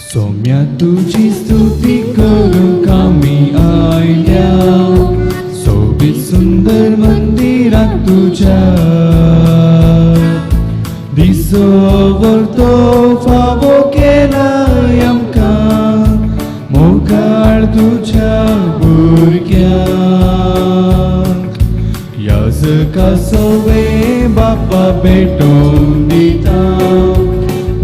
सोम्या तुजी स्तुती करूंक आमी आयल्या, सोबीत सुंदर मंदिराक तुज्या. दिसोवर तो फावो केलाय आमकां, मोगाळ तुज्या भुरग्यांक. याजका सोवे बापा भेटोवन दिता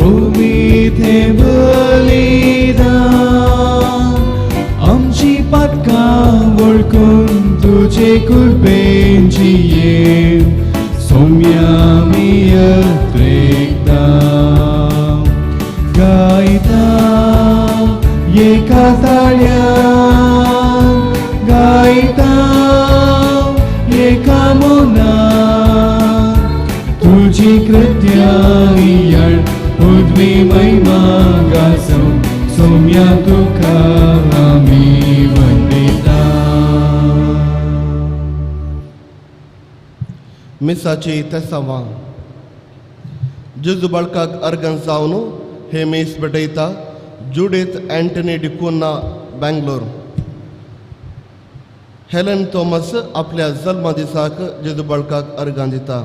उमीत हें बलिदान. आमची पातकां वळखून तुजे कृपेन जिये सोम्या आमी एकदां. गायता एका ताळ्यान, गायता एका मनान, तुजी कृत्यां उदवी महिमा गाजोवं सोम्या तुका आमी वंदिता. मिसाची तेसांवां. जेजू बाळकाक अर्गन जावन हे मीस भेटयता जुडीत Anthony D'Cunha, Bangalore. Helen Thomas आपल्या जल्मा दिसाक जेजू बाळकाक अर्गां दिता.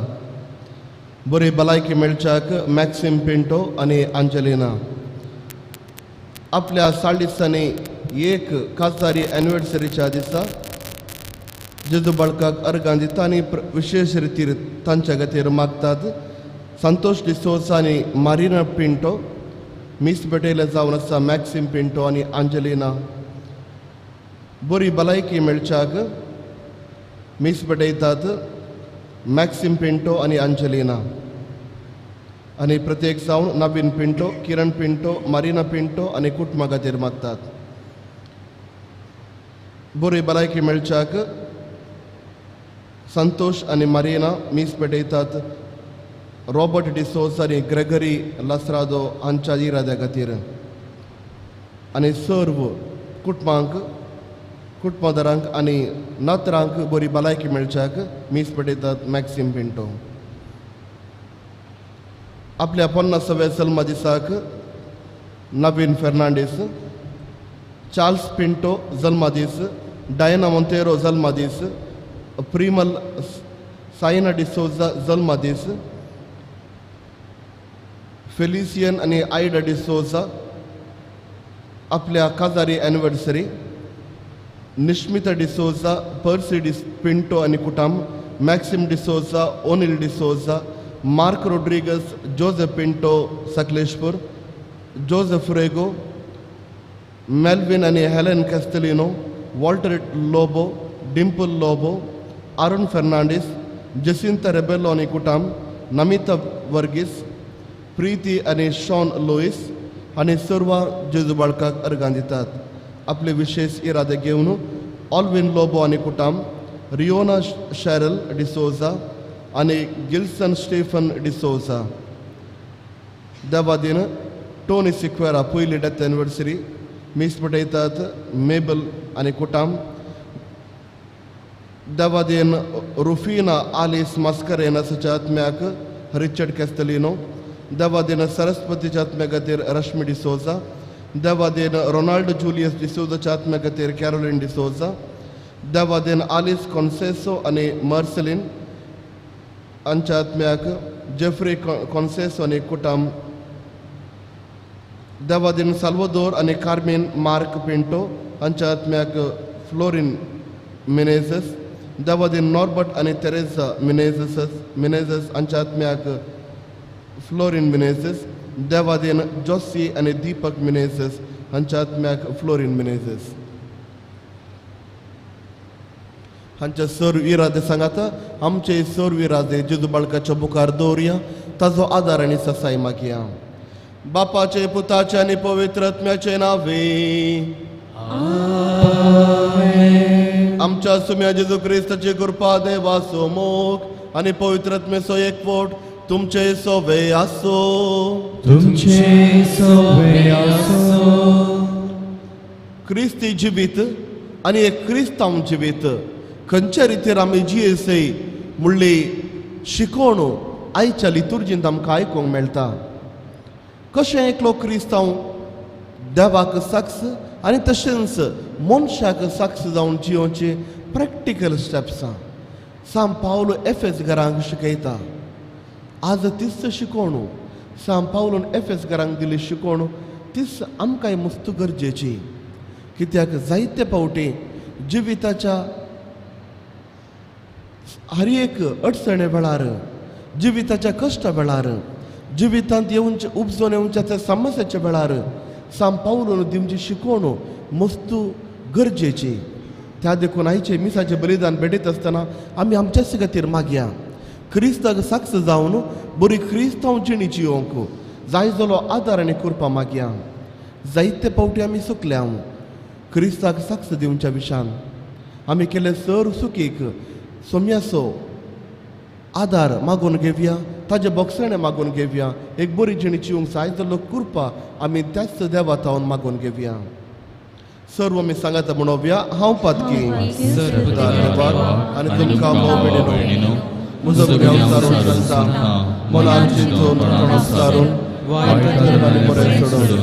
बरी भलायकी मेळच्याक मॅक्सिम पिंटो आनी अंजलिना. आपल्या 41 एक काजारी एनिवर्सरीच्या दिसा जेजू बाळकाक अर्गां दिता आनी विशेश रितीर तांच्या खातीर मागतात संतोष डिसोजा आनी मारिना पिंटो. मीस भेटयले जावन आसा मॅक्सिम पिंटो आनी अंजलिना. बरी भलायकी मेळच्याक मीस भेटयतात मॅक्सिम पिंटो आनी अंजलिना. आनी प्रत्येक जावन नवीन पिंटो, किरण पिंटो, मारिना पिंटो आनी कुटुंबा खातीर मागतात. बरी भलायकी मेळच्याक संतोष आनी मारिना मीस पेटयतात रॉबर्ट डिसोज आनी ग्रेगरी लसरादो हांच्या इराद्या खातीर. आनी सर्व कुटुंबांक, कुटुंबादारांक आनी नातरांक बरी भलायकी मेळच्याक मीस पेटयतात मॅक्सिम पिंटो. आपल्या 50व्या जल्मा दिसाक नवीन फेर्नांडीस, चार्ल्स पिंटो जल्मादीस, डायना मोंतेरो जल्मादीस, प्रिमल सायना डिसोजा जल्मादीस, फेलिसियन आनी आयडा डिसोजा आपल्या काजारी एनिवर्सरी, निश्मिता डिसोजा, पर्सी डिस पिंटो आनी कुटाम, Maxim D'Souza, Oneil D'Souza, Mark Rodrigues, Joseph Pinto Sakleshpur, Joseph Rego, Melvin आनी Helen Castelino, Walter Lobo, Dimple Lobo, Arun Fernandes, Jacintha Rebello आनी कुटाम, नमिता वर्गीस, प्रीती आनी शॉन लुईस आनी सर्वा जेजू बाळकाक अर्गां दितात. आपले विशेश इरादे घेवन ऑल्विन लोबो आनी कुटाम, रियोना शॅरल डिसोजा आनी गिल्सन स्टेफन डिसोजा. देवादीन टोनी सिक्वेरा पयली डेथ एनिवर्सरी मीस पेटयतात मेबल आनी कुटाम. देवादीन रुफिना आलिस मास्करेनसाच्या आत्म्याक रिचर्ड कॅस्तलिनो. देवादीन सरस्वतीच्या आत्म्या खातीर रश्मी डिसोजा. देवादीन रोनाल्ड जुलियस डिसोजाच्या आत्म्या खातीर कॅरोलिन डिसोजा. देवादीन आलिस कॉन्सेसो आनी मर्सलिन हांच्या आत्म्याक जेफ्री कॉन्सेसो आनी कुटाम. देवादीन साल्वदोर आनी कार्मेन मार्क पिंटो हांच्या आत्म्याक फ्लोरीन मिनेझस. देवादीन नॉर्बर्ट आनी तेरेझा मिनेझस हांच्या आत्म्याक फ्लोरीन मिनेझस. देवादीन जोसी आनी दीपक मिनेझस हांच्या आत्म्याक फ्लोरीन मिनेझस. हांच्या सर्व इरादे सांगात आमचे सर्व इरादे जेजू बाळकाच्या मुखार दवरुया, ताजो आदार आनी ससाय मागया. बापाचे, पुताचे आनी पवित्र आत्म्याचे नावे. आमच्या सुम्या जेजू क्रिस्ताची कृपा, देवाचो मोग आनी पवित्र आत्म्याचो एकवट तुमचे सोवे आसो. तुमचे सोवे आसो. क्रिस्ती जिवीत आनी एक क्रिस्तांव जिवीत खंयच्या रितीर आमी जियेसय म्हणली शिकोवण आयच्या लितुर्जींत आमकां आयकूंक मेळटा. कशें एकलो क्रिस्तांव देवाक साक्ष आनी तशेंच मनशाक साक्ष जावन जियोवचे प्रॅक्टिकल स्टेप्सां सांत पावलो एफेस घरांक शिकयता. आज तीच शिकोवण सांत पावलून एफेस घरांक दिली शिकोवण तीच आमकांय मस्त गरजेची. कित्याक जायते फावटी जिविताच्या हर एक अडचणे वेळार, जिविताच्या कश्टा वेळार, जिवितांत येवचे उपजोन येवच्या त्या समस्याच्या वेळार सांत पावलून दिवची शिकोवण मस्त गरजेची. त्या देखून आयचे मिसाचें बलिदान भेटयत आसतना आमी आमच्याच खातीर मागया, क्रिस्ताक साक्ष जावन बरी क्रिस्तांव जिणी जियोंक जाय जालो आदार आनी कृपा मागया. जायते फावटी आमी चुकल्या क्रिस्ताक साक्ष दिवच्या विशान, आमी केले सर सुकीक सोम्याचो आदार मागून घेवया, ताजे बोगसणें मागून घेवया, एक बरी जिणी जिवंक जाय जालो कृपा आमी त्याच देवा थावन मागून घेवया. सर्व आमी सांगाता म्हणोवया, हांव पातकी देवाक आनी तुमकां भाव भयणीनो म्हजो गुन्यांव सारून सांगता, मनान चिंतून तोंडान सारून वायट आनी बरें सोडून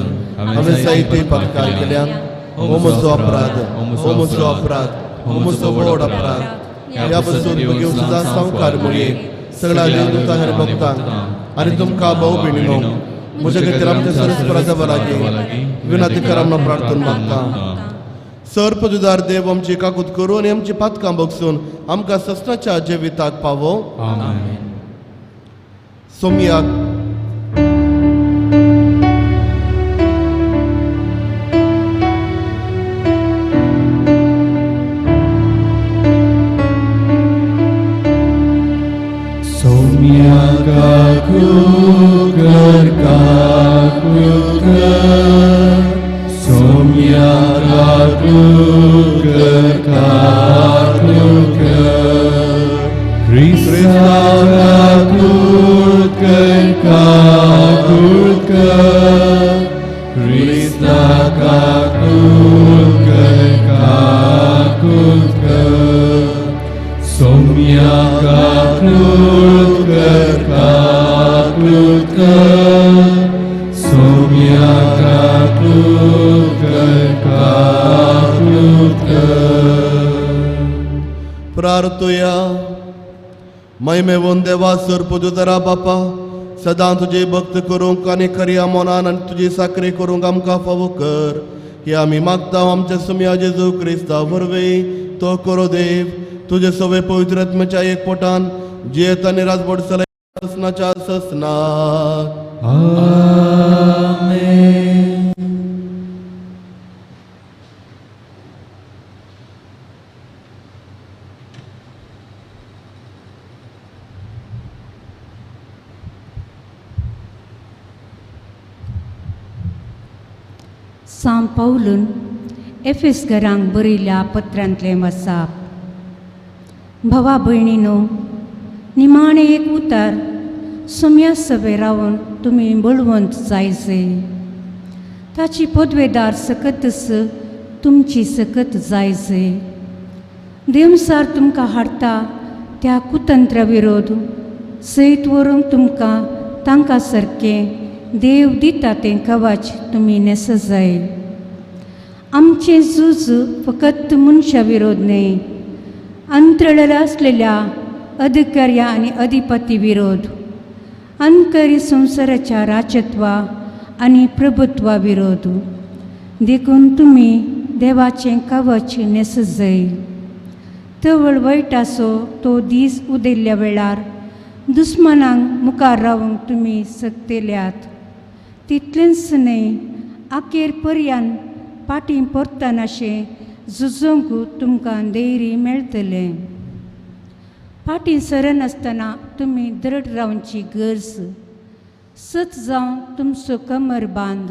हांवें जायते पातकां केल्यात. हो म्हजो अपराध, हो म्हजो अपराध, हो म्हजो व्हड अपराध. ह्या पासून भगेव सुद्दां सावकार मुळये सगळ्या देवदूतांक आनी भक्तांक आनी तुमकां भाव भयणीनो म्हज्या खातीर आमच्या सरस्परा देवा लागीं विनंती करा म्हणून प्रार्थना मागता. सर्पजुदार देव आमची काकूत करून आनी आमची पातकां बगसून आमकां सस्नाच्या जिविताक पावो. सोमयाक सौम्या काकूत कर, काकूत कर, सौम्या काकूत कर, काकूत कर, क्रिस्ता काकूत कर, काकूत कर, क्रिस्ता काकूत कर, काकूत कर, सौम्या काकूत कर, काकूत कर, सौम्या काकूत कर, काकूत कर. प्रार्थुया. महिमेवून देवा सर्पदुदरा बापा, सदां तुजी भक्त करूंक आनी खऱ्या मनान आनी तुजी साकरी करूंक आमकां फावो कर. हे आमी मागता आमच्या सुमया जेजू क्रिस्ता वरवीं. तो करो देव तुजे सवे पवित्र आत्म्याच्या एक पोटान जियेत आनी राजवट चलयता ससनाच्या ससनाक. आमेन. सांत पावलून एफेस घरांक बरयल्या पत्रांतलें वसाप. भावा भयणीनो, निमाणें एक उतार सोम्या सभे रावन तुमी बळवंत जायचे. ताची पदवेदार सकतच तुमची सकत जायचे. देवसार तुमकां हाडटा त्या कुतंत्रा विरोध सयत व्हरूंक तुमकां तांकां सारकें देव दिता तें कवच तुमी न्हेस जाय. आमचें झूज फकत मनशा विरोध न्हय, अंतरळ्या आसलेल्या अधिकाऱ्या आनी अधिपती विरोध, अनकरी संवसाराच्या राजत्वा आनी प्रभुत्वा विरोध. देखून तुमी देवाचें कवच न्हेस जाय. तवळ वायटाचो तो दीस उदेल्ल्या वेळार दुस्मनांक मुखार रावंक तुमी सक्तेल्यात. तितलेंच न्हय, आखेर पर्यान पाटी परतनाशें झुजोंक तुमकां धैर्य मेळटलें. फाटीं सरनासतना तुमी दृढ रावची गरज. सत जावं तुमचो कमर बांद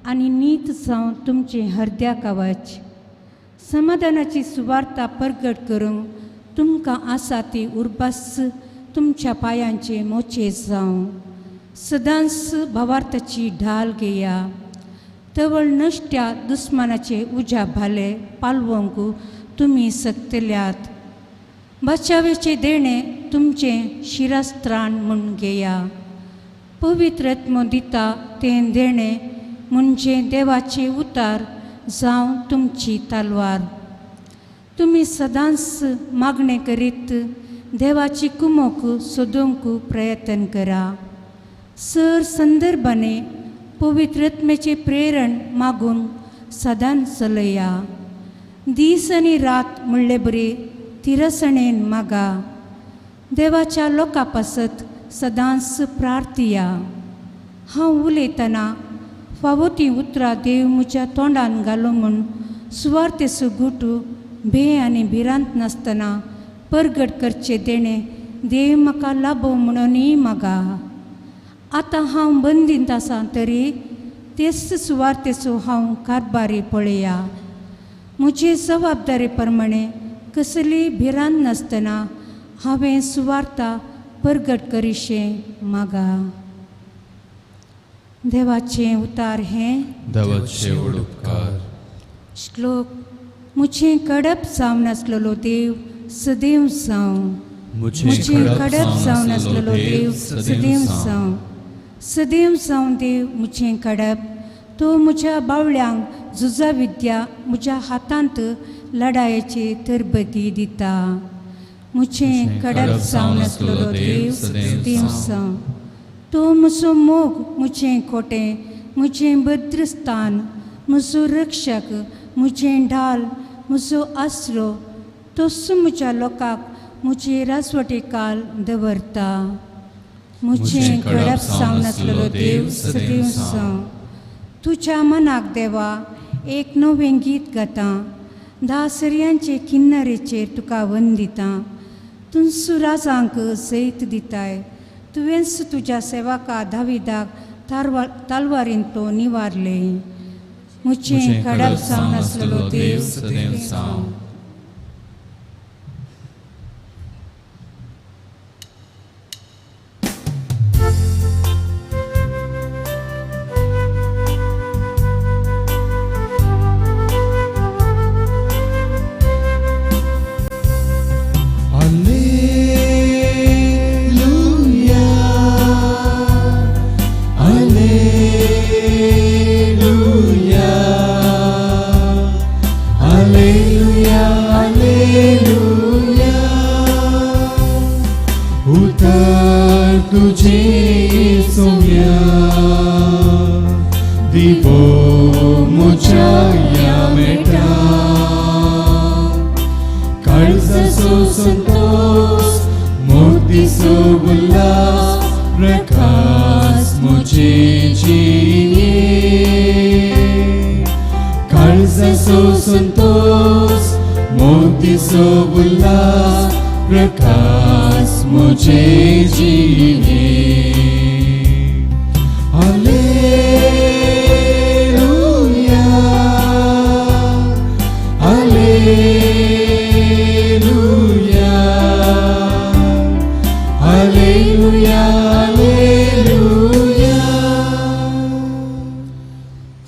आनी नीत जावं तुमचें हरद्या कवच. समाधानाची सुवार्ता परगट करूंक तुमकां आसा ती उर्बास तुमच्या पांयांचे मोचे जावं. सदांच भावार्थाची ढाल घेया. तवळ नश्ट्या दुस्मानाचे उज्या भाले पालवंक तुमी सक्तल्यात. बचावेचें देणें तुमचें शिरस्त्राण म्हूण घेया. पवित्र आत्मो दिता तें देणें म्हणजे देवाचे उतार जावं तुमची तलवार. तुमी सदांच मागणें करीत देवाची कुमोक सोदूंक प्रयत्न करा. सर संदर्भाने पवित्र आत्म्याचें प्रेरण मागून सदांच चलया. दीस आनी रात म्हणले बरी तिरसणेन मागा. देवाच्या लोकां पासत सदांच प्रार्थिया. हांव उलयतना फावो तीं उतरां देव म्हज्या तोंडान घालो म्हूण सुवार्तेचो गुटू भंय आनी भिरांत नासतना परगट करचें देणें देव म्हाका लाबो म्हणूनय मागा. आतां हांव बंदींत आसा तरी तेच सुवार्तेचो हांव कारबारी पळया. म्हजे जबाबदारी प्रमाणे कसलीय भिरांत नासतना हांवें सुवार्ता परगट करिशें मागा. देवाचें उतार हें देवाचे व्हड उपकार. श्लोक. मुझे कडप जावन आसलेलो देव सदैव जावं. मुझे कडप जावन आसलेलो देव सदैव जावं. सदैव जावं देव मुझे कडप. तो म्हज्या बावळ्यांक झुजा विद्या म्हज्या हातांत लडायेची तरबती दिता. मुझे कडप जावन आसलेलो देव सदैव जावं. तो म्हजो मोग म्हजें खोटें म्हजें भद्रस्थान म्हजो रक्षक म्हजें ढाल म्हजो आसरो. तोच म्हज्या लोकांक म्हजी राजवटी काल दवरता. म्हजें कडप जावन आसलेलो देव सदैव जावं. तुज्या मनाक देवा एक नवें गीत गाता. 10 सरयांचे किन्नरेचेर तुका वंदिता. तुंसू राजांक जैत दिताय. तुवेंच तुज्या सेवका दाविदाक तलवारीन तो निवारले. मुझे कडप जावन आसलेलो देव सदैव जावं.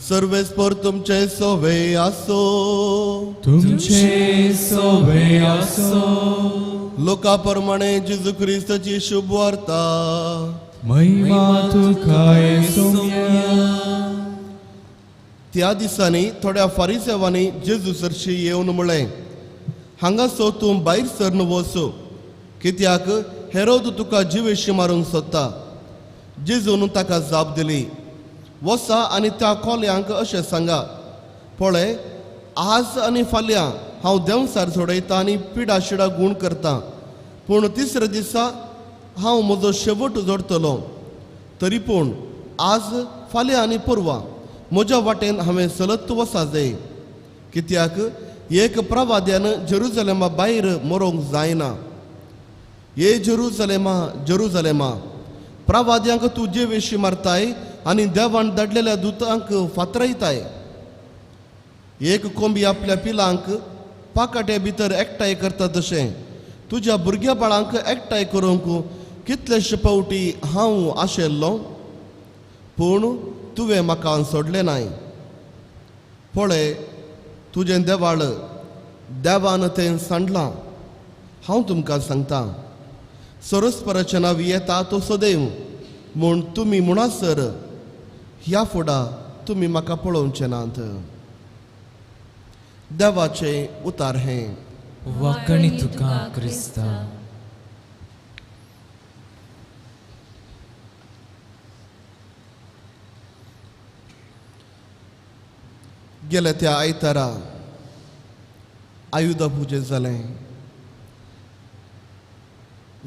सर्वेस्पर तुमचे सोवे आसो. तुमचे सोवे आसो. लोका प्रमाणे जेजू क्रिस्ताची शुभ वार्ता. महिमा तुका येसुया. त्या दिसांनी थोड्या फारिसेवांनी जेजू सरशी येवन म्हळें, हांगासो तूं भायर सरन वचो, कित्याक हेरोद तुका जिवेशी मारूंक सोदता. जेजून ताका जाप दिली, वसा आनी त्या कोल्यांक अशें सांगा, पळय आज आनी फाल्यां हांव देंवसार सोडयतां आनी पिडा शिडा गूण करतां, पूण तिसऱ्या दिसा हांव म्हजो शेवट जोडटलो. तरी पूण आज फाल्यां आनी परवां म्हज्या वाटेन हांवें सलत वसा जाय, कित्याक एक प्रवाद्यान जेरुजलेमा भायर मरोंक जायना. ये जेरुजलेमा जेरुजलेमा, प्रवाद्यांक तूं जेवेशी मारताय आनी देवान धाडलेल्या दुतांक फातरायताय. एक कोंबी आपल्या पिलांक पाकाट्या भितर एकठांय करता तशें तुज्या भुरग्या बाळांक एकठांय करूंक कितलेशे फावटी हांव आशिल्लो, पूण तुवें म्हाका सोडलें नाय. पळय तुजें देवाळ देवान तें सांडलां. हांव तुमकां सांगता, सरस्पराचें नांव येता तो सदैव म्हूण तुमी म्हणसर ह्या फुडा तुमी म्हाका पळोवचे नात. देवाचें उतार हें. वाकणी तुका क्रिस्ता. गेल्या त्या आयतारा आयुधा पुजे जालें.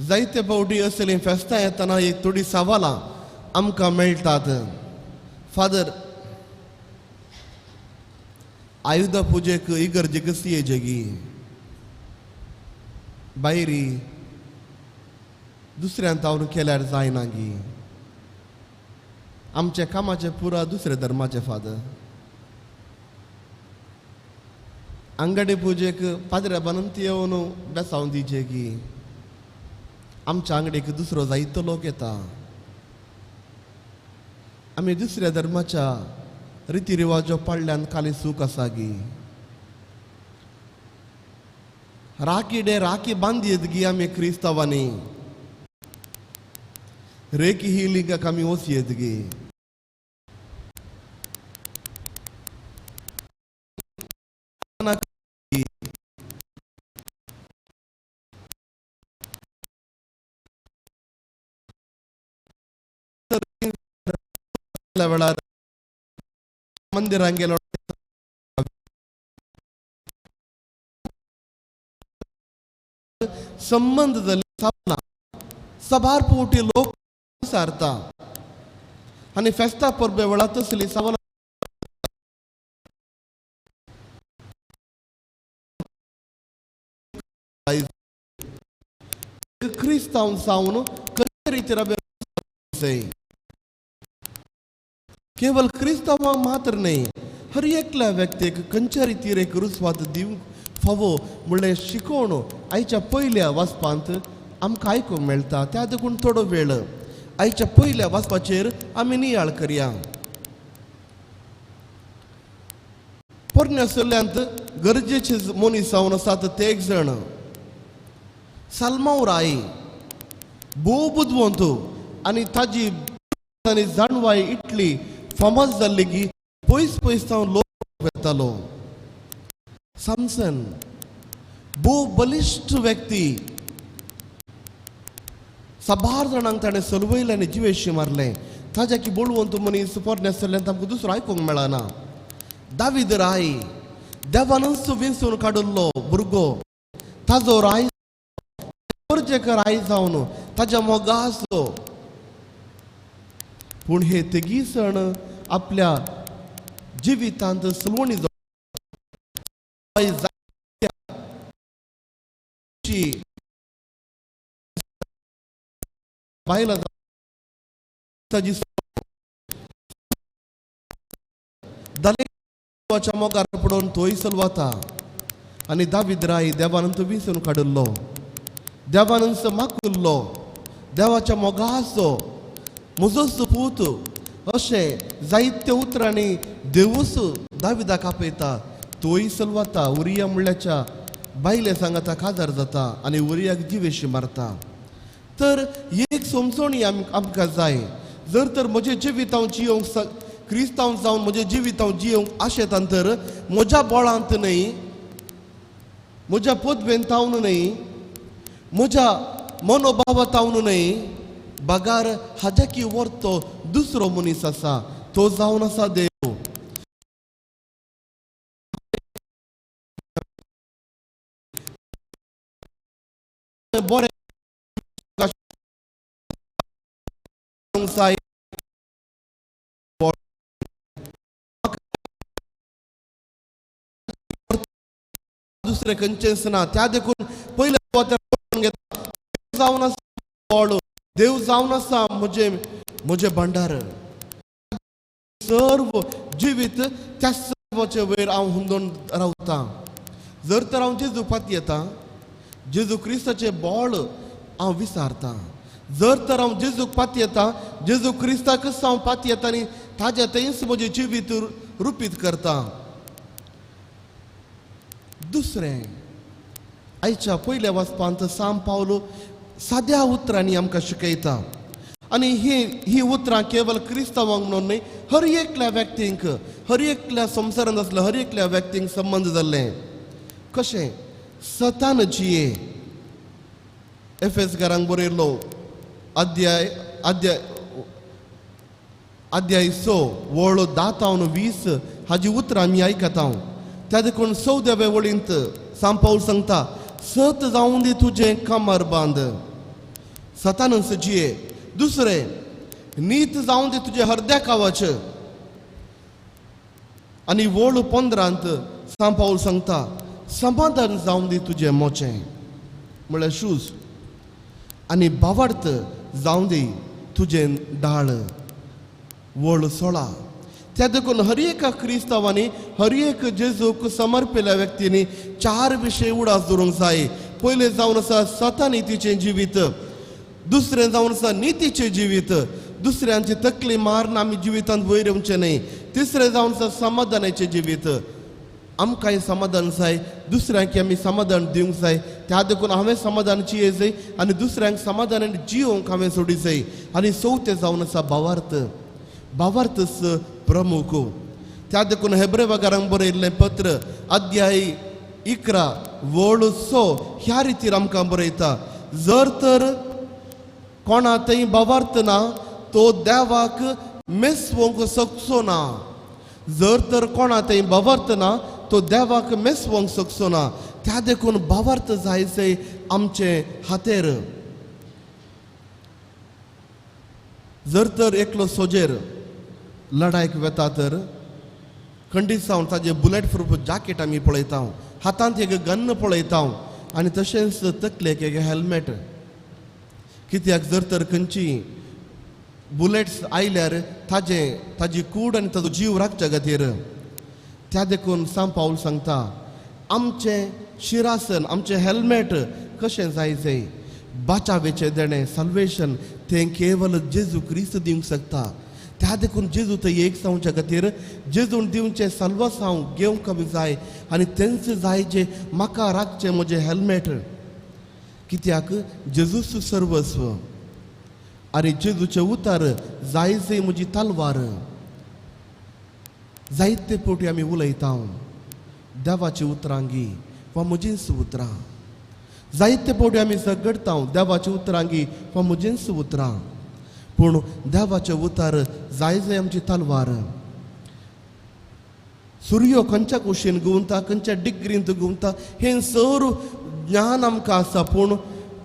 जायते फावटी असलीं फेस्तां येतना एक थोडीं सवालां आमकां मेळटात. फादर, आयुधा पुजेक इगर्जे कशी येजेगी? बायरी दुसऱ्यान तावन केल्यार जायना गी? आमच्या कामाचें पुरा दुसऱ्या धर्माचें फादर. आंगडी पुजेक पाद्र्या बानंत येवन बेसावन दिजेगी? आमच्या आंगडीक दुसरो जायतो लोक येता. आमी दुसऱ्या धर्माच्या रिती रिवाजो पाळल्यान खाली सूख आसा गी? राखी डे राखी बांदयेत गी आमी क्रिस्तांवांनी? रेकी ही लिंगाक आमी वचयेत गी? वेळार मंदिरांत गेलो संबंद जाले सबार पोटी लोक सारता आनी फेस्ता परबे वेळार तसली सवाल क्रिस्तांव जावन खंयचे रितीन केवल क्रिस्तांवांक मात्र न्हय, हर एकल्या व्यक्तीक खंयच्या रितीर एक रुस्वाद दिवंक फावो म्हणलें शिकोवण आयच्या पयल्या वाचपांत आमकां आयकूंक मेळटा. त्या देखून थोडो वेळ आयच्या पयल्या वाचपाचेर आमी नियाळ करया. पोरण्या सल्ल्यांत गरजेचे मनीस जावन आसात ते एक जाण साल्मांव राय, भोव बुदवंत आनी ताजी आनी जाणवाय इतली फामाद जाल्ली की पयस पयस सावन लोक येतालो. सामसन भोव बलिश्ट व्यक्ती, साबार जाणांक ताणें सलवयलें आनी जिवेशी मारलें. ताज्या की बळवंत मनीस पोरण्या सल्ल्यांत आमकां दुसरो आयकूंक मेळना. दावीद राय देवानूच विंचून काडिल्लो भुरगो, ताजो राय गरजेक राय जावन ताज्या मोगाचो. पूण हे तेगी सण आपल्या जिवितांत सलवणी बायलां ताजी देवाच्या मोगार पडून तोय सलवाता. आनी दावीद राय देवानंत विंचून काडिल्लो, देवानंत माकुल्लो, देवाच्या मोगाचो म्हजोच पूत अशें जायत्या उतरांनी देवूच दाविदाक आपयता. तोय सलवाता उरिया म्हणल्याच्या बायले सांगाता काजार जाता आनी उरियाक जिवेशी मारता. तर एक समजणी आमकां जाय. जर तर म्हजें जिवीत हांव जियोंक क्रिस्तांव जावन म्हजें जिवीत हांव जियोंक आशेतां तर म्हज्या बळांत न्हय, म्हज्या पदवेन तावन न्हय, म्हज्या मनोभावातावन न्हय, बगार हाज्या की व्हरतो दुसरो मनीस आसा तो जावन आसा देव. बरें दुसरें खंयचेंच ना. त्या देखून पयले जावन आसा देव जावन आसा म्हजें म्हजें भांडार. सर्व जिवीत त्या सर्वाचे वयर हांव हुंदोन रावतां. जर तर हांव जेजू पातयेता, जेजू क्रिस्ताचें बळ हांव विसारतां. जर तर हांव जेजूक पातयेता, जेजू क्रिस्ताकच हांव पातयेता आनी ताज्या थंयच म्हजें जिवीत रुपीत करता. दुसरें आयच्या पयल्या वाचपांत सांत पावलो साद्या उतरांनी आमकां शिकयता. आनी ही ही उतरां केवल क्रिस्तांवांक म्हणून न्हय, हर एकल्या व्यक्तींक, हर एकल्या संवसारांत आसल्या हर एकल्या व्यक्तींक संबंद जाल्लें. कशें सतान जिये. एफएस घरांक बरयल्लो अध्याय अध्याय अध्याय 6 वळ 10-20 हाजी उतरां आमी आयकता. त्या देखून 14व्या वळींत सांत पावल सांगता, सत जावं दी तुजें कमर बांद, सतानच जिये. दुसरें, नीत जावं दी तुजें हरद्या कावाच. आनी वळ 15 सांत पावल सांगता, समाधान जावं दी तुजें मोचें म्हळ्यार शूज, आनी बावार्थ जावं दी तुजें डाळ. वळ 16. त्या देखून हर एका क्रिस्तांवांनी, हर एक जेजूक समर्पिल्ल्या व्यक्तींनी 4 विशय उडास दवरूंक जाय. पयलें जावन आसा सतानितीचें जिवीत, दुसरें जावन आसा नितीचें जिवीत, दुसऱ्यांची तकली मारून आमी जिवितांत वयर येवचें न्हय. तिसरें जावन आसा समाधानाचें जिवीत, आमकांय समाधान जाय, दुसऱ्यांक आमी समाधान दिवंक जाय. त्या देखून हांवें समाधान जिये जाय आनी दुसऱ्यांक समाधानान जियोवंक हांवें सोडी जाय. आनी चवथें जावन आसा भावार्थ, भावार्थच प्रमुख. त्या देखून हेब्रे वगरांक बरयल्लें पत्र अध्याय 11 वळ 6 ह्या रितीर आमकां बरयता, जर तर कोणा थंय भावार्थ ना तो देवाक मेसवंक शकचो ना. जर तर कोणा थंय भावार्थ ना तो देवाक मेसवंक शकचो ना. त्या देखून भावार्थ जाय जाय आमचे हातेर. जर तर एकलो सोजेर लडायक वेता तर खंडीत जावन ताजें बुलेट प्रूफ जॅकेट आमी पळयता, हातांत एक गन्न पळयता आनी तशेंच तकलेक एक हेल्मेट. कित्याक जर तर खंयची बुलेट्स आयल्यार ताजें ताजी कूड आनी ताजो जीव राखच्या खातीर. त्या देखून सांत पावल सांगता, आमचें शिरासन, आमचें हेल्मेट कशें जाय जाय, बाचावेचें देणें साल्वेशन तें केवल जेजू क्रिस्त दिवंक शकता. त्या देखून जेजू थंय एक जावच्या खातीर जेजून दिवचें साल्वासांव घेवंक आमी जाय आनी तेंच जाय जें म्हाका राखचें म्हजें हेल्मेट. कित्याक जेजूच सर्वस्व आनी जेजूचें उतार जाय जाय म्हजी तलवार. जायते फावटी आमी उलयता देवाची उतरांगी वा म्हजींच उतरां, जायते फावटी आमी झगडटा देवाची उतरांगी वा म्हजींच उतरां, पूण देवाचें उतार जाय जाय आमची तलवार. सुर्यो खंयच्या कुशीन घुंवता, खंयच्या डिग्रींत घुंवता हें सर्व ज्ञान आमकां आसा, पूण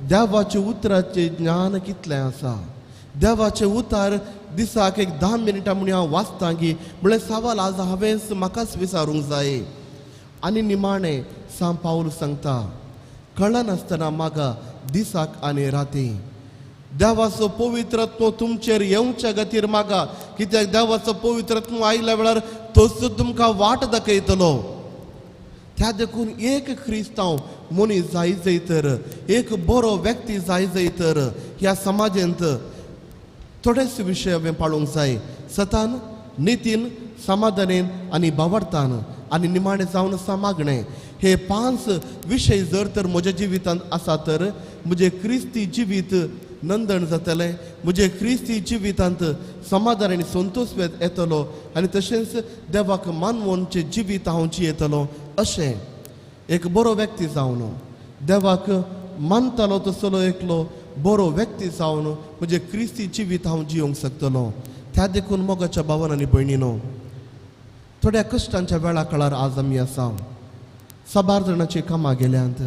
देवाच्या उतराचें ज्ञान कितलें आसा. देवाचें उतार दिसाक एक 10 मिनटां म्हूण हांव वाचता की म्हळ्यार सवाल आज हांवें म्हाकाच विचारूंक जाय. आनी निमाणें सांत पावल सांगता, कळनासतना मागा दिसाक आनी राती. देवाचो पवित्र आत्मो तुमचेर येवच्या खातीर मागा, कित्याक देवाचो पवित्र आत्मो आयल्या वेळार तोच तुमकां वाट दाखयतलो. त्या देखून एक क्रिस्तांव मनीस जाय जाय तर, एक बरो व्यक्ती जाय जाय तर ह्या समाजांत थोडेच विशय हांवें पाळूंक जाय. सतान, नितीन, समाधानेन आनी भावार्थान आनी निमाणें जावन आसा मागणें. हे 5 विशय जर तर म्हज्या जिवितांत आसा तर म्हजें क्रिस्ती जिवीत नंदन जातलें, म्हजें क्रिस्ती जिवितांत समाधान आनी संतोश येतलो आनी तशेंच देवाक मानवोनचें जिवीत हांव जियेतलो. अशें एक बरो व्यक्ती जावन देवाक मानतालो तसलो एकलो बरो व्यक्ती जावन म्हजें क्रिस्ती जिवीत हांव जियोंक शकतलो. त्या देखून मोगाच्या भावान आनी भयणीनो, थोड्या कश्टांच्या वेळा काळार आज आमी आसा. साबार जाणाची कामां गेल्यांत,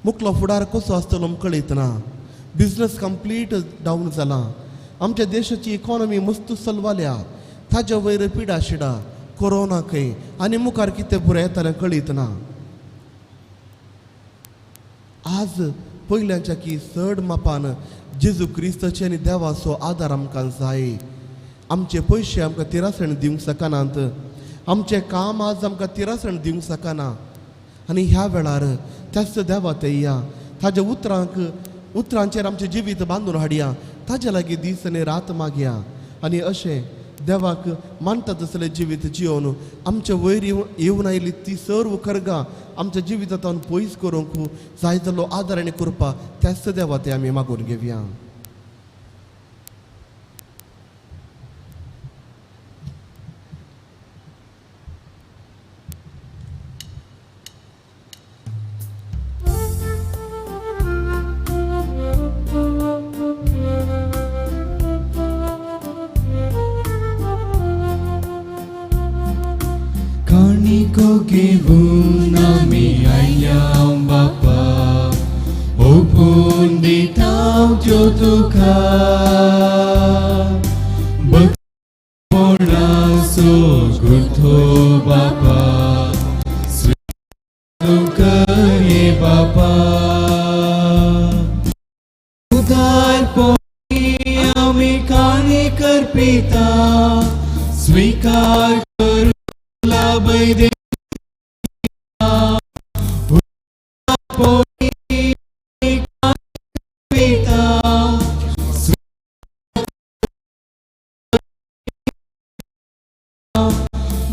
मुखलो फुडार कसो आसतलो कळयत ना, बिजनस कंप्लीट डावन जाला, आमच्या देशाची इकॉनॉमी मस्त चलवाल्या, ताज्या वयर पिडा शिडा कोरोना खंय आनी मुखार कितें पुराय येतालें कळयत ना. आज पयल्यांच्या की चड मापान जेजू क्रिस्ताचे आनी देवाचो आदार आमकां जाय. आमचे पयशे आमकां तिरासण दिवंक शकनात, आमचें काम आज आमकां तिरासण दिवंक शकना. आनी ह्या वेळार त्याच देवा तेया ताज्या उतरांक उतरांचेर आमचें जिवीत बांदून हाडया, ताजे लागीं दीस आनी रात मागया आनी अशें देवाक मानता तसलें जिवीत जियोवन आमचे वयर येवन आयली ती सर्व खरगां आमच्या जिवितांत पयस करूंक जाय जाल्लो आदार आनी कृपा त्याच देवा ते आमी मागून घेवया. काणिको घेवन आमी आयल्या बापा ओपून दिता त्यो तुका भक्तपणाचो गुर्थो बापा स्वीकार कर हे बापा उदारपणी आमी काणी करपिता स्वीकार करू लाभय दे उदारपणी करपिता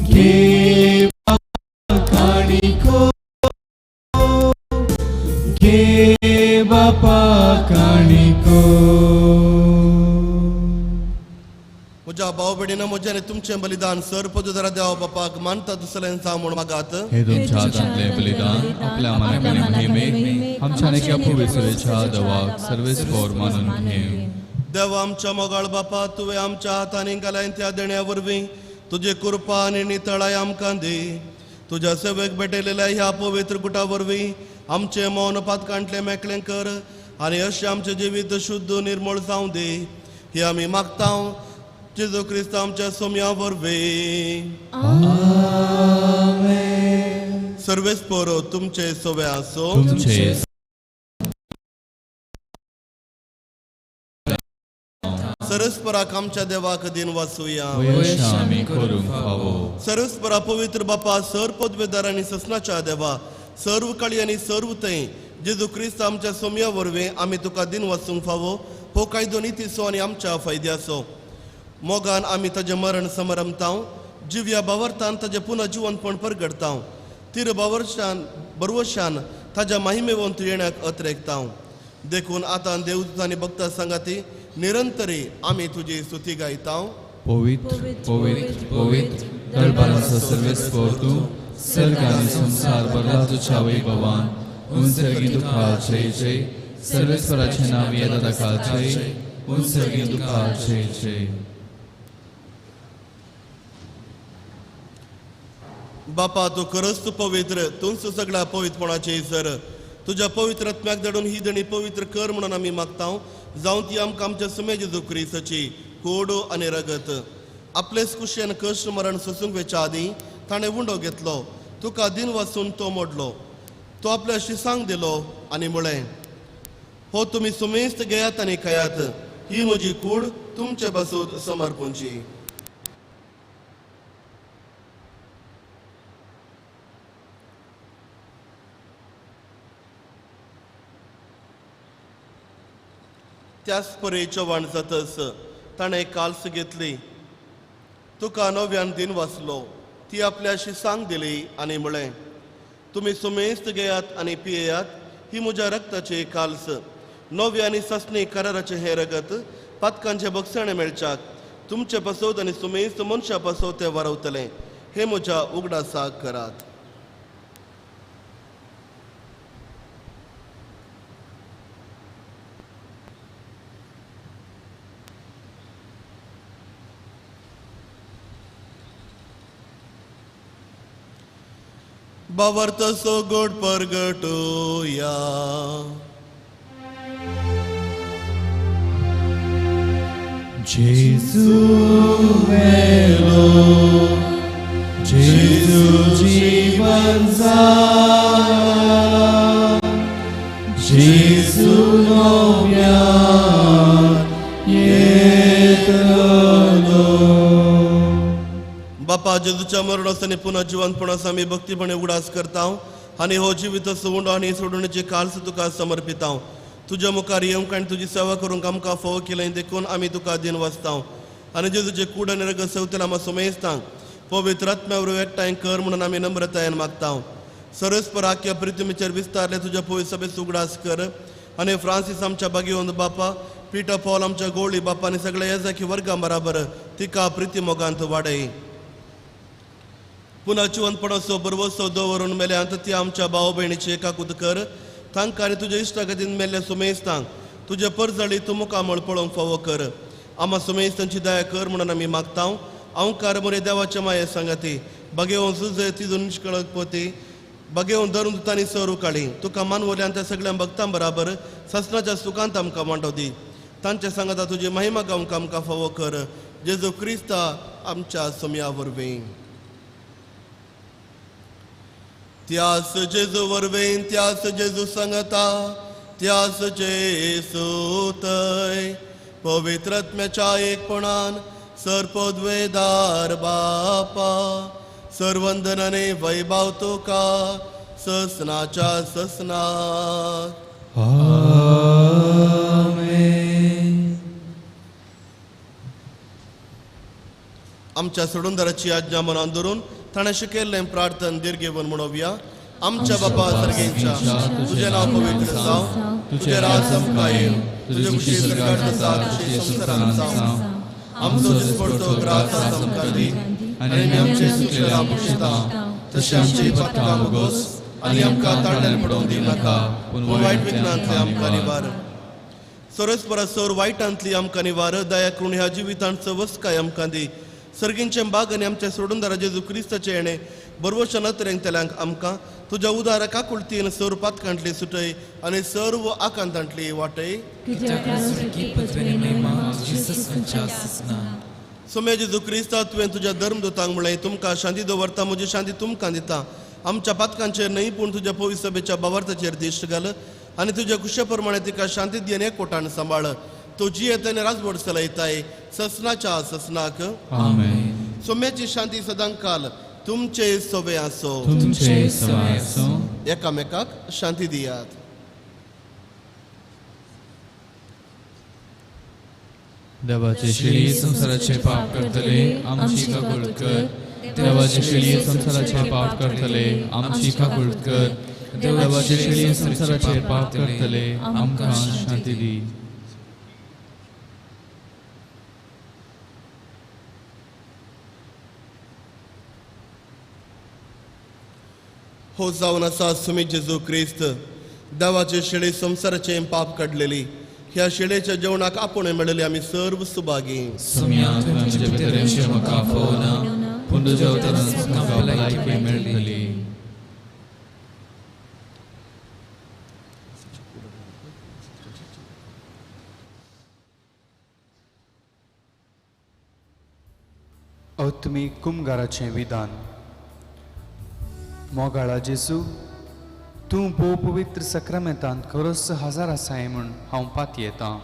घे बापा काणिको घे बापा काणिको. म्हज्या भाव भयणीनो, म्हजें आनी तुमचें बलिदान सर पदुधरा देवा बापाक मानता दुसऱ्यान जावं म्हूण मागात. हे तुमच्या हातांतले बलिदान आपल्या मनाक आनी महिमेक आमच्या आनी पवित्रच्या दवाक सर्वेस्पोर मानून घेवं. देवा आमच्या मोगाळ बापा, तुवें आमच्या हातांनी घालायन त्या देण्या वरवीं तुजी कृपा आनी नितळाय आमकां दी. तुज्या सेवेक भेटयलेल्या ह्या पवित्र गुटा वरवीं आमचें मौन पातकांतलें मेकळें कर आनी अशें आमचें जिवीत शुद्ध निर्मळ जावं दी. ही आमी मागता जेजू क्रिस्त आमच्या सोम्या वरवीं. सर्वेस्पोर तुमचे सोवे आसो. तुमचे सरस्पराक आमच्या देवाक दिन वाचुया. वयश आमी करूंक फावो. सर्वस्परा पवित्र बापा, सर पदवेदार आनी ससनाच्या देवा, सर्व काळी आनी सर्व थंय जेजू क्रिस्त आमच्या सोम्या वरवीं आमी तुका दिन वाचूंक फावो. हो कायदो नितीचो आनी आमच्या फायद्याचो. मोगान आमी ताजें मरण समरमताव, जिव्या बावरतान ताजें पुनः जिवनपण परगडताव, तिर बावर्शान बरवशान ताज्या माहिमेवंत येण्याक अत्रेकताव. देखून आतां देवदूत आनी भक्ता सांगाती निरंतरी आमी तुजी स्तुती गायताव. पवित्र पवित्र पवित्र दरबाराचो सर्वेस्पोर तूं, सर्ग आनी संवसार भरला तुज्या वैभवान. उंचर्गी तुका जय जय. सर्वेस्पराचें नांव येता ताका जय. उंचर्गी तुका जय जय. बापा, तूं खरंच तूं पवित्र, तूंच सगळ्या पवित्रपणाचे सर. तुज्या पवित्र आत्म्याक धाडून ही देणी पवित्र कर म्हणून आमी मागता, जावं ती आमकां आमच्या सुमे जेजू क्रिस्ताची कोड आनी रगत. आपलेच कुशेन कश्ट मरण सोसूंक वेच्या आदीं ताणें उंडो घेतलो, तुका दिन वाचून तो मोडलो, तो आपल्या शिसांक दिलो आनी म्हळें, हो तुमी सुमेस्त घेयात आनी खायात, ही म्हजी कूड तुमचे पासून समर्पूंची. त्याच परी चव्हाण जातच ताणें काल्स घेतली, तुका नव्यान दिन वाचलो, ती आपल्या शिसांक दिली आनी म्हळें, तुमी सुमेस्त घेयात आनी पियेयात, ही म्हज्या रक्ताची काल्स, नव्या आनी सासणी कराराचें हें रगत पातकांचें बक्षाणें मेळच्याक तुमचे पासत आनी सुमेस्त मनशा पासत तें वारवतलें. हें म्हज्या उगडासाक करात. बावर्त सोगोड परगटोया. जेजू मेलो, जेजू जीवन जाला, जेजू नव्यान येतलो. बापा, जेजूच्या मरणास आनी पुनः जिवंतपणास आमी भक्तीपणे उगडास करता आनी हो जिवीत उंडो आनी सोडणेची काल्स तुका समर्पिता. तुज्या मुखार येवंक आनी तुजी सेवा करूंक आमकां फावो केलें देखून आमी तुका दिन वाचता आनी जेजूचे कूड आनी रगत सवतेला आमकां सुमेस्तांक पवित्र आत्म्या वरवीं एकठांय कर म्हणून आमी नम्रतायेन मागता. सरस्पर आख्या पृथ्वीचेर विस्तारले तुज्या पवित्र सभेचो उगडास कर आनी फ्रांसीस आमच्या बागेवंत बापा, पिटर पॉल आमच्या गोळी बापा आनी सगळ्या येजाकी वर्गां बराबर तिका प्रिती मोगांत वाडय. पुनः जिवंतपणाचो बरवसो दवरून मेल्यांत ती आमच्या भाव भयणीची एकाकूत कर, तांकां आनी तुज्या इश्टागतीन मेल्ल्या सुमेस्तांक तुजे परजळी तूं मुखामळ पळोवंक फावो कर. आमा सुमेस्तांची दया कर म्हणून आमी मागता. अंकार मोरे देवाच्या माये सांगाती बगेवन सुजय तिजून निष्कळक पोती बगेवन धरून तांणी सरू काळी तुका मानवल्यान त्या सगळ्या भक्तां बराबर ससनाच्या सुखांत आमकां मांडव दी. तांचे सांगाता तुजी महिमा गावंक आमकां फावो कर जेजू क्रिस्ता आमच्या सोम्या वरवीं. त्यास जेजू वरवीं त्यास जेजू सांगता त्यास जेजू तय पवित्रत्म्याच्या एकपणान सर्पद्वेदार बापा सर्वंदनाने वैभव तुका ससनाच्या ससनात. आमेन. आमच्या सोडूनदाराची आज्ञा मनान धरून ताणें शिकयल्लें प्रार्थन दीर्घेवन म्हणोवया. आमच्या बापा सर्गेंच्या तुजें नांव पवित्र जावं, तुजें राज आमकां येवं, तुजें खुशी स्वर्गांत आसा तशें संवसारांत जावं. आमचो दिसपडतो ग्रास आज आमकां दी आनी आमी आमचे चुकलेल्या पुशता तशें आमची पातकां मुगोस आनी आमकां ताणल्यान पडोवंक दिनाका पूण वायट विघ्नांतली आमकां निवार. सरस सर वायटांतली आमकां निवार. दया करून ह्या जिवितांत वसकाय आमकां दी. सर्गींचे बाग आनी आमच्या सोडूनदारा जेजू क्रिस्ताचें येणें बरवशा नतरेंतल्यांक आमकां तुज्या उदार काकुळतीन सर्व पातकांतली सुटय आनी सर्व आकांतांतली वाटय. सोम्या जेजू क्रिस्ता तुवें तुज्या धर्मदूतांक म्हणलें तुमकां शांती दवरता म्हजी शांती तुमकां दिता. आमच्या पातकांचेर न्हय पूण तुज्या पवित्र सभेच्या भावार्थाचेर दिश्ट घाल आनी तुज्या खुशे प्रमाणे तिका शांती दी आनी एकवटान सांबाळ. तो जियेत आनी राजवट चलयताय ससनाच्या ससनाक. आमेन. सोम्याची शांती सदांकाल तुमचे सोबे आसो. तुमचे सवाय आसो. एकामेकाक शांती दियात. देवाचे शिळी संवसाराचे पाप करतले आमची काकूळ कर. देवाचे शिळी संवसाराचे पाप करतले आमची काकूळ कर. देवाचे शिळी संवसाराचे पाप करतले आमकां शांती दी. हो जावन आसा सुमी जेजू क्रिस्त देवाचे शिळे संवसाराचे पाप काडलेली ह्या शिळेच्या जेवणाक आपोवणें मेळिल्ली आमी सर्व सुभागी. सोम्या तुवें म्हजे भितर येवचें म्हाका फावना पूण तुज्या उतरान म्हाका भलायकी मेळटली. आत्मीक कुमगाराचें विधान. मोगाळा जेजू, तूं भोव पवित्र सक्रामेंतांत खरोच हजार आसाय म्हूण हांव पातयेतां.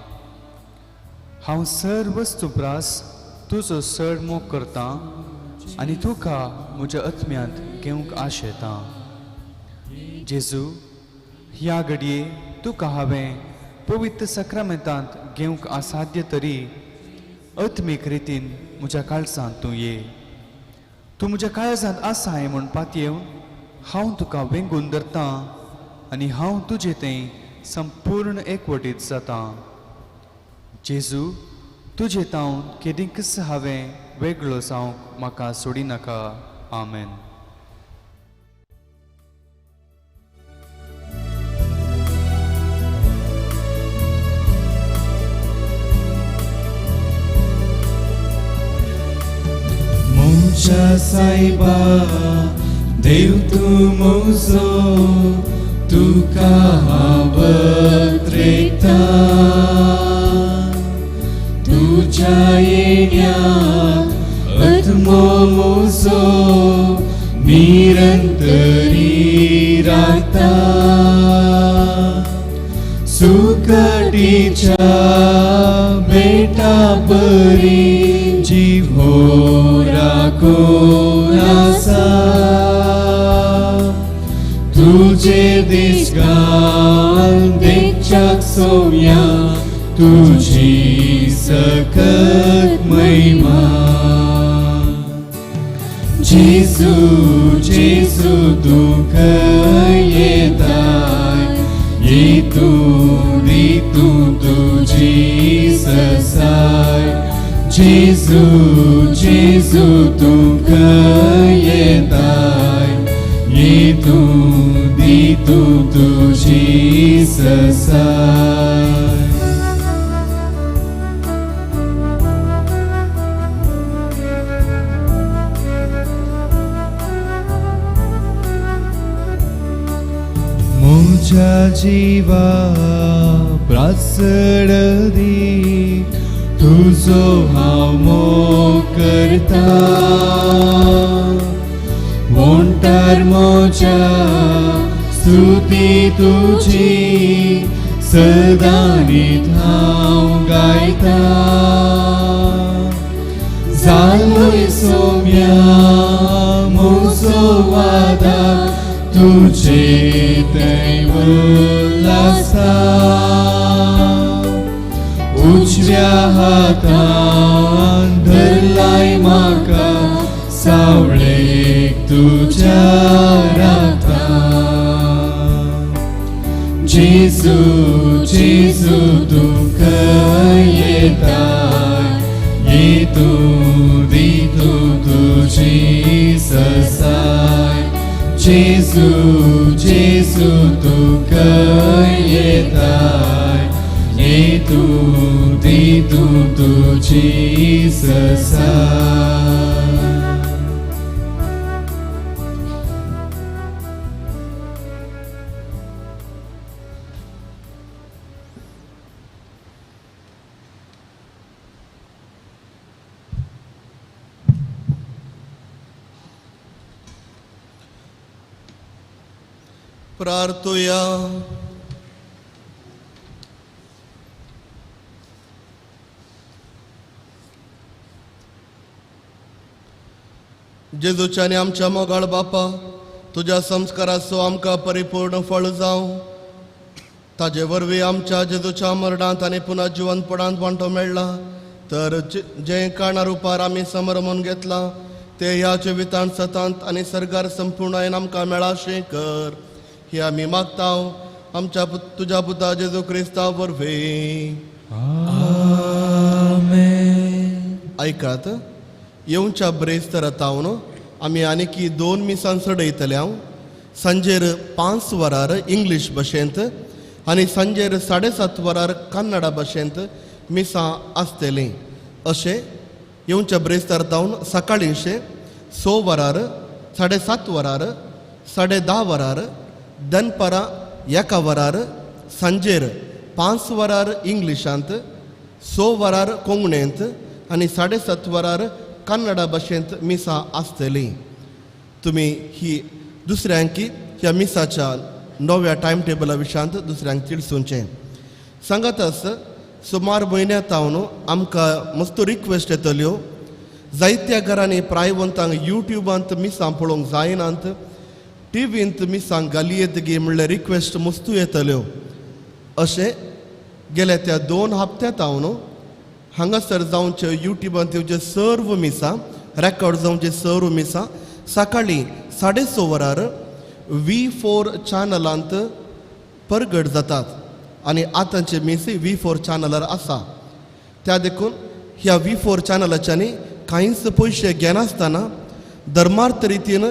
हांव सर वस्तू प्रास तुजो चड मोग करतां आनी तुका म्हज्या आत्म्यांत घेवंक आशेतां. जेजू, ह्या घडये तुका हांवें पवित्र सक्रामेंतांत घेवंक असाध्य तरी आत्मीक रितीन म्हज्या काळजांत तूं ये. तूं म्हज्या काळजांत आसाय म्हूण पातयेवन हांव तुका वेंगून धरतां आनी हांव तुजे थंय संपूर्ण एकवटीत जातां. जेजू, तुजे तावन केदींकच हांवें वेगळो जावंक म्हाका सोडिनाका. आमेन. म्हज्या सायबा देव तूं म्हजो तुका हांव वत्रेता. तुज्या येण्याक आत्मो म्हजो निरंतरी राखता. सुकटीच्या बेटा बरी जीव हो राखून आसा. तुझे दीस घाल देखच्याक सोम्या तुझी सकत महिमा. जेजू जेजू तूं खंय येताय येतूं दितूं तुजी ससाय. जेजू जेजू तूं खंय येताय येतूं दितूं तुजी ससाय. मुझ्या जिवा प्रासड दी तुजो हांव मोग करता वोंटार म्हज्या स्तुती तुजी सदां हांव गायता जालोय सोम्या म्हजो वादा तुझे थंय उल्लासा उजव्या हातान धरलाय म्हाका सावळेक तुज्या राखता जेजू जेजू तूं खंय येताय ये तूं दी तूं तुजी ससाय जेजू जेजू तूं खंय येताय ये तूं दी तूं तुजी ससाय. प्रार्थुया. जेजूच्या आनी आमच्या मोगाळ बापा, तुज्या संस्काराचो आमकां परिपूर्ण फळ जावं. ताजे वरवीं आमच्या जेजूच्या मरणांत आनी पुनः जिवंतपणांत वांटो मेळ्ळा तर जें काणा रुपार आमी समरमून घेतलां ते ह्या जिवितांत सतांत आनी सर्गार संपूर्णायेन आमकां मेळाशें कर. ही आमी मागता आमच्या तुज्या पुता जेजू क्रिस्ता वरवीं. आमेन. आयकात, येवच्या ब्रेस्तारा तावन आमी आनीकी 2 मिसां चडयतले. हांव सांजेर 5 वरार इंग्लीश भाशेंत आनी सांजेर 7:30 वरार कन्नडा भाशेंत मिसां आसतलीं. अशें येवच्या ब्रेस्तार तावन सकाळींशें 6 वरार, 7:30 वरार, 10:30 वरार, दनपारां 1 वरार, सांजेर 5 वरार इंग्लिशांत, 6 वरार कोंकणींत आनी 7:30 वरार कन्नडा भाशेंत मिसां आसतलीं. तुमी ही दुसऱ्यांकी ह्या मिसाच्या नव्या टायम टेबला विशयांत दुसऱ्यांक तिळसुचें. सांगात आस सुमार म्हयन्या तावन आमकां मस्त रिक्वेस्ट येतल्यो. जायत्या घरांनी प्रायवंतांक युट्युबांत मिसां पळोवंक जायनात, टिवींत मिसां घालयेत गे म्हणल्यार रिक्वेस्ट मस्तू येतल्यो. अशें गेल्या त्या 2 हप्त्या तावन हांगासर जावचे युट्युबांत येवचे सर्व मिसां रेकॉर्ड जावचे सर्व मिसां सकाळीं 6:30 वरार V4 चॅनलांत परगट जातात आनी आतांचे मीस V4 चॅनलार आसा. त्या देखून ह्या V4 चॅनलाच्यानी कांयच पयशे घेनासतना धर्मार्थ रितीन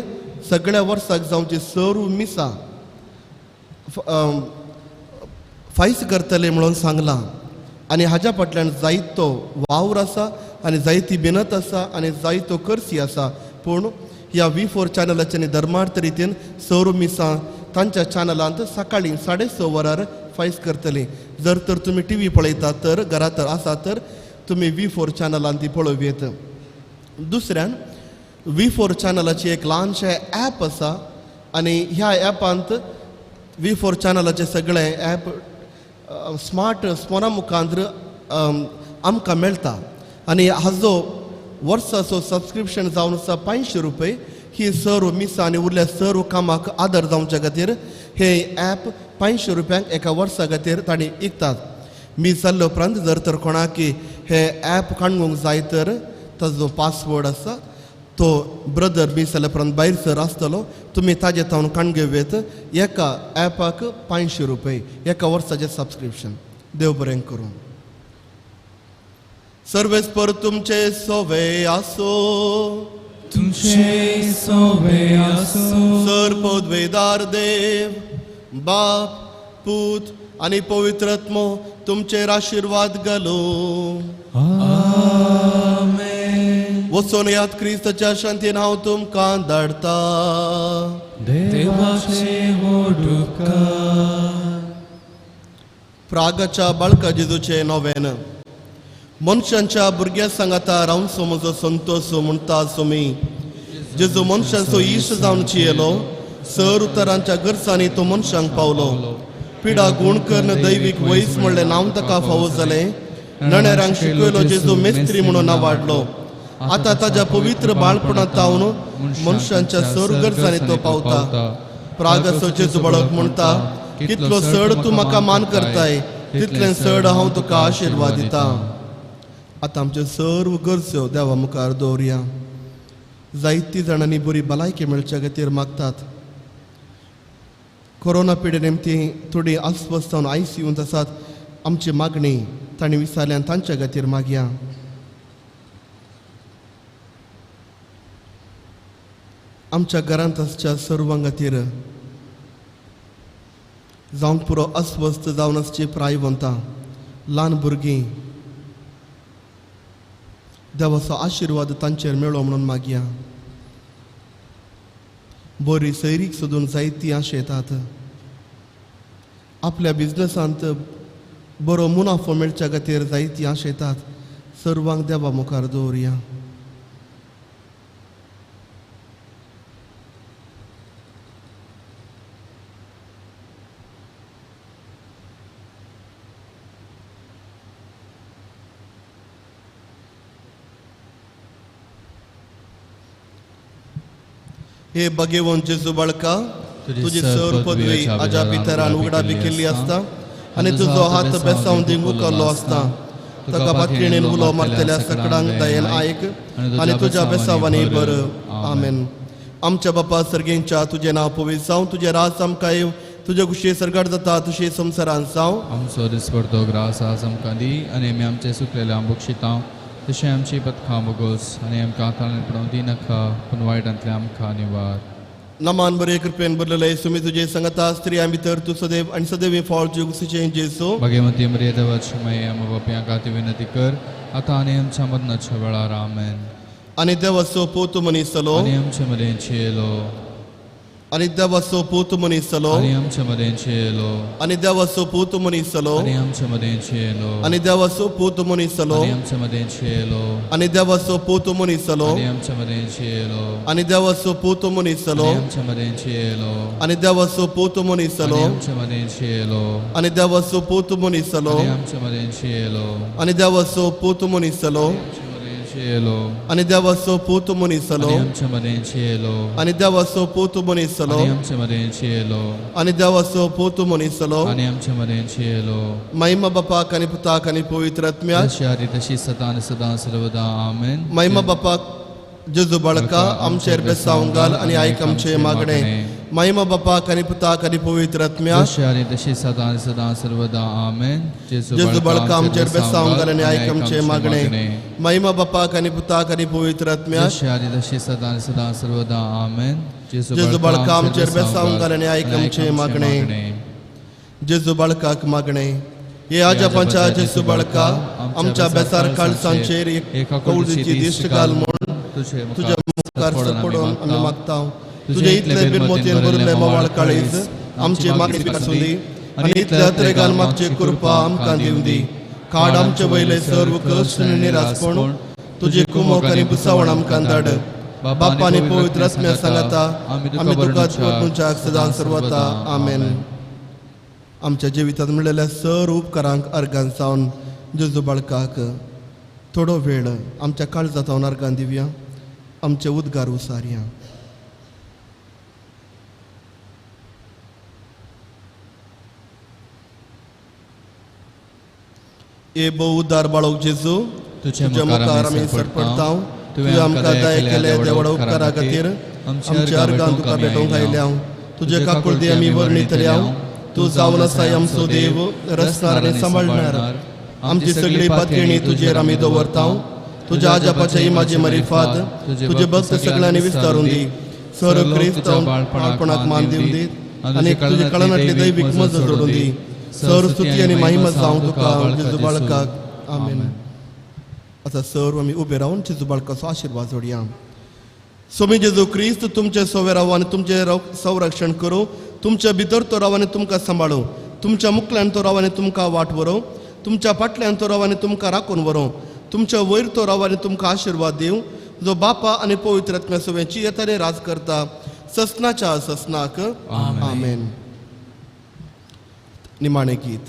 सगळ्या वर्साक जावची सर्व मिसां फायस करतले म्हणून सांगलां. आनी हाज्या फाटल्यान जायतो वावर आसा आनी जायती बिनत आसा आनी जायतो करसी आसा. पूण ह्या V4 चॅनलाच्यानी धर्मार्थ रितीन सर्व मिसां तांच्या चॅनलांत सकाळीं 6:30 वरार फायस करतली. जर तर तुमी टी व्ही पळयतात तर घरांत आसा तर तुमी V4 चॅनलांत ती पळोवं येत. दुसऱ्यान V4 चॅनलाची एक ल्हानशें ॲप आसा आनी ह्या ॲपांत V4 चॅनलाचे सगळे ॲप स्मार्ट फोना मुखार आमकां मेळटा. आनी हाजो वर्साचो सबस्क्रिप्शन जावन आसा 500 रुपये. ही सर्व मिसां आनी उरल्या सर्व कामाक आदार जावच्या खातीर हे ॲप 500 रुपयांक एका वर्सा खातीर तांणी विकतात. मीस जाल्ले उपरांत जर तर कोणाक हे ॲप काडूंक जाय तर ताजो पासवर्ड आसा तो ब्रदर मीस जाल्या उपरांत भायर सर आसतलो, तुमी ताजे तावन काडून घेवं एका ॲपाक 500 रुपये एका वर्साचें सबस्क्रिप्शन. देव बरें करूं. सर्वेस्पर तुमचे सोवे आसो, तुमचे सोवे आसो. सर पदवेदार देव बाप पूत आनी पवित्र आत्मो तुमचेर आशिर्वाद घालो. आमेन. वचून याद क्रिस्ताच्या शांतीन हांव तुमकां धाडटा. देवाचे व्हड उपकार. प्रागाच्या बाळका जेजूचे नोवेन मनशांच्या भुरग्या सांगाता रावचो म्हजो संतोष म्हणटा सुमी जेजू मनशांचो इश्ट जावन चियेलो सर उतरांच्या गरजांनी तो मनशांक पावलो पिडा गुण कर्ण दैवीक वैस म्हणलें नांव ताका फावो जालें नणेरांक शिकयलो जेजू मेस्त्री म्हणून नावाडलो आतां ताज्या पवित्र बाळपणांत तावन मनशांच्या सर गरजांनी तो पावता. प्रागाचो जेजू बाळक म्हणटा कितलो चड तूं म्हाका मान करताय तितलें चड हांव तुका आशिर्वाद दिता. आतां आमच्यो सर्व गरजो देवा मुखार दवरया. जायती जाणांनी बरी भलायकी मेळच्या खातीर मागतात. कोरोना पिडे निमती थोडी अस्वस्थ जावन आयसीयूंत आसात. आमची मागणी तांणी विचारल्यान तांच्या खातीर मागया. आमच्या घरांत आसच्या सर्वां खातीर जावंक पुरो अस्वस्थ जावन आसची प्रायवंतां ल्हान भुरगीं देवाचो आशिर्वाद तांचेर मेळो म्हणून मागया. बरी सैरीक सोदून जायती आश येतात. आपल्या बिजनसांत बरो मुनाफो मेळच्या खातीर जायती आश येतात. सर्वांक देवा मुखार दवरया. हे भगेवन जेजू बाळका तुजी सर पदवी आजा पितरान उगडा बी केल्ली आसता आनी तुजो हात बेसावन दिवंक उखल्लो आसता. ताका पातयेणेन उलो मारतल्या सकडांक दयेन आयक आनी तुज्या बेसावांनी बर. आमेन. आमच्या बापा सर्गेंच्या तुजें नांव पवित्र जावं, तुजें राज आमकां येवं, तुजे कुशी सर्गार जाता तशें संवसारांत जावं. आमचो दिसपडतो ग्रास आज आमकां दी आनी आमी आमचे सुकलेले आंबोक शितां तशें आमची पथकां बोगोस आनी आमकां ताळें पडोवं दिनाका पूण वायटांतलें आमकां निवार. नमान बरे कृपेन भरलेले सुमी तुजे संगता स्त्रियां भितर तूं सदैव आनी सदैव फळ जुगसीचें जेजू. भाग्यवती मरिया देवाची माये आमकां पापयां खातीर विनंती कर आतां आनी आमच्या मरणाच्या वेळार. आमेन. आनी देवाचो पूत मनीस जालो आनी आमचे मदें येयलो आनी देवाचो पूत मनीस जालो आनी आमचे मदें येयलो आनी देवाचो पूत मनीस जालो आनी आमचे मदें येयलो आनी देवाचो पूत मनीस जालो आनी आमचे मदें येयलो आनी देवाचो पूत मनीस जालो आनी आमचे मदें येयलो आनी देवाचो पूत मनीस जालो आनी आमचे मदें येयलो आनी देवाचो पूत मनीस जालो आनी आमचे मदें येयलो आनी देवाचो पूत मनीस जालो आनी आमचे मदें येयलो आनी देवाचो पूत मनीस जालो आनी देवाचो पूत मनीस जालो आमचे मदें येयलो आनी देवाचो पूत मनीस जालो आनी आमचे मदें येयलो आनी देवाचो पूत मनीस जालो आनी आमचे मदें येयलो. महिमा बापाक आनी पुताक आनी पवित्र आत्म्याक जशी आदी तशी सदां आनी सदां सर्वदा. आमेन. महिमा बापाक जेजू बाळका आमचेर बेसावंक घाल आनी आयक आमचें मागणें. महिमा बापाक आनी पुताक आनी पवित्र आत्म्याक जशी आदी तशी सदां आनी सदां सर्वदा. आमेन. जेजू बाळका आमचेर बेसावंक घाल आनी आयक आमचें मागणें. महिमा बापाक आनी पुताक आनी पवित्र आत्म्याक जशी आदी तशी सदां आनी सदां सर्वदा. आमेन. जेजू बाळका आमचेर बेसावंक घाल आनी आयक आमचें मागणें. जेजू बाळकाक मागणें. हे आजापांच्या जेजू बाळका आमच्या बेसार काळसांचेर एक कवळीची दिश्ट घाल म्हूण तुज्या मुखार सरपडून आमी मागता. तुजे इतले बिरमोतयेन भरिल्ले म्होंवाळ काळीज आमची मागणी स्विकारून दी आनी इतले अत्रेगान मागची कृपा आमकां दिवं दी. काड आमचे वयले सर्व कश्ट आनी निरासपण तुजी कुमोक आनी बुसावण आमकां धाड. बापा आनी पवित्र आत्म्या सांगाता आमी तुका तुमच्या सदां सर्वता. आमेन. आमच्या जिवितांत मेळिल्ल्या सर्व उपकारांक अर्गान जावन जेजू बाळकाक थोडो वेळ आमच्या काळजांत अर्गान दिवया. आमचे उद्गार उसारया. ए भोव उदार बाळक जेजू तुज्या मुखार आमी सरपडटा. तुवें आमकां दया केले देवडा उपकारा खातीर आमच्या अर्गान तुका भेटोवंक आयल्या. तुजे काकुळती आमी वर्णितल्या. तूं जावन आसाय आमचो देव रचणार आनी सांबाळणार. आमची सगळी पातयेणी तुजेर आमी दवरता. तुज्या आजापाच्या इमाजी मारिफात तुजे भक्त सगळ्यांनी विस्तारून दी. सर क्रिस्त बाळपणाक मान दिवं दी आनी तुजे कळनांतली दैवीक मजत जोडून दी. सर स्तुती आनी महिमा जावं तुका जेजू बाळकाक. आमेन. आतां सर्व आमी उबे रावन जेजू बाळकाचो आशिर्वाद जोडया. स्वामी जेजू क्रिस्त तुमचे सोवे राव आनी तुमचें संरक्षण करूं. तुमच्या भितर तो राव आनी तुमकां सांबाळूं. तुमच्या मुखल्यान तो राव आनी तुमकां वाट व्हरूं, तुमच्या फाटल्यान तो राव आनी तुमकां राखून व्हरूं, तुमच्या वयर तो राव आनी तुमकां आशिर्वाद दिवं, जो बापा आनी पवित्र आत्म्या सवेंची येताने राज करता ससनाच्या ससनाक. आमेन. निमाणें गीत.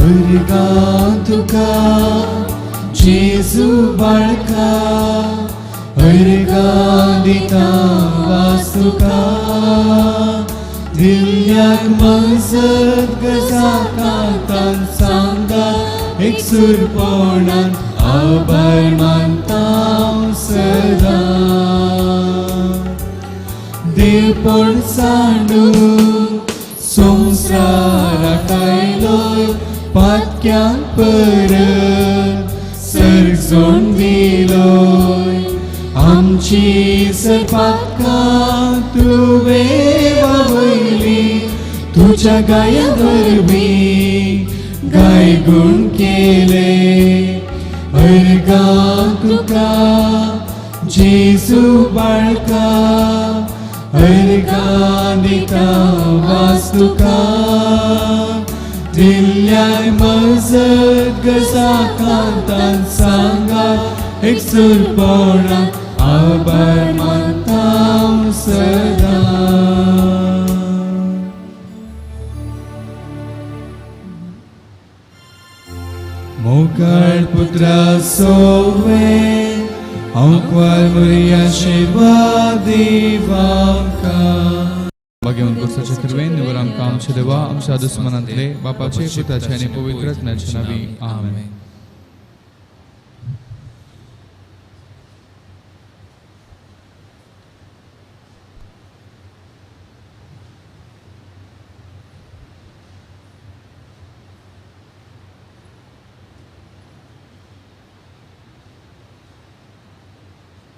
अर्गां तुका जेजू बाळका, अर्गां दिता वास तुका, दिल्ल्याक मजत गजाकांतान सांगा एकसुरपणान आभार मानता सदां. देवपण सांडून संवसाराक आयलो, पातक्यांक परत सर्गजोण दिलोय, आमची सरपातकां तुवें वावयली, तुज्या गाया वरवीं गाय गुण केले. अर्गां तुका जेजू बाळका, अर्गां दिता वास तुका, दिल्ल्याय मजत गजाकांतान सांगा एकसुरपणान आभार मानता सदां. मोगाळ पुत्रा सोवे हांव क्वार मुरी आशिर्वाद दिवांका. भाग्यवंत पुरसाच्या कृपेन निवर आमकां आमच्या देवा आमच्या दुस्मनांतले बापाचे पुताचे आनी पवित्र आत्म्याच्या नांवी. आमेन.